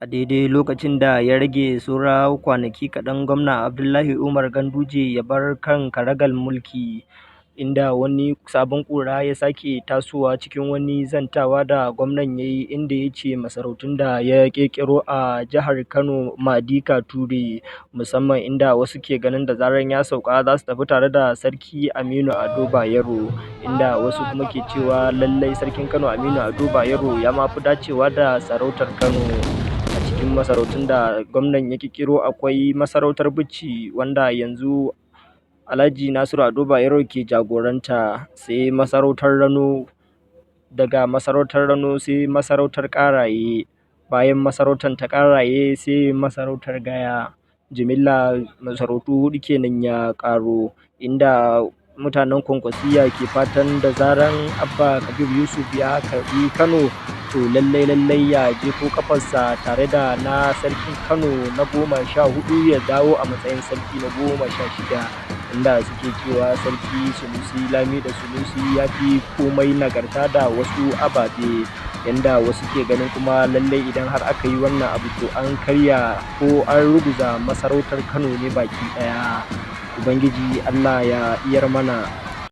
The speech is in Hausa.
A daidai lokacin da ya rage saura kwanaki kaɗan Gwamna Abdullahi Umar Ganduje ya bar kan karagar mulki, inda wani sabon ƙura ya sake tasowa cikin wani zantawa da gwamnan ya yi, inda ya ce masarautun da ya ƙirƙiro a jihar Kano Madi Kature, musamman inda wasu ke ganin da zarar ya sauka za su tafi tare da Sarki Aminu Ado Bayero, inda wasu kuma ke cewa lallai Sarkin Kano Aminu Ado Bayero ya ma fi dacewa da sarautar Kano. A cikin masarautun da gwamnan ya ƙirƙiro akwai masarautar Bichi, wanda yanzu Alhaji Nasiru Ado Bayero ke jagoranta, sai masarautar Rano, daga masarautar Rano sai masarautar Ƙaraye, bayan masarautar ta Ƙaraye sai masarautar Gaya. Jimilla masarautu huɗu kenan ya ƙaro, inda mutanen Kwankwasiyya ke fatan da zaran Abba Kabir Yusuf ya karɓi Kano, to lallai lallai ya jefo kafarsa tare da na Sarkin Kano na 14 ya dawo a matsayin sarki na 16, inda suke cewa Sarki Sunusi Lamido Sunusi ya fi komai nagarta da wasu ababe, yanda wasu ke ganin kuma lallai idan har aka yi wannan abu to an karya ko an ruguza masarautar Kano ne baki ɗaya. Ubangiji Allah ya iyar mana.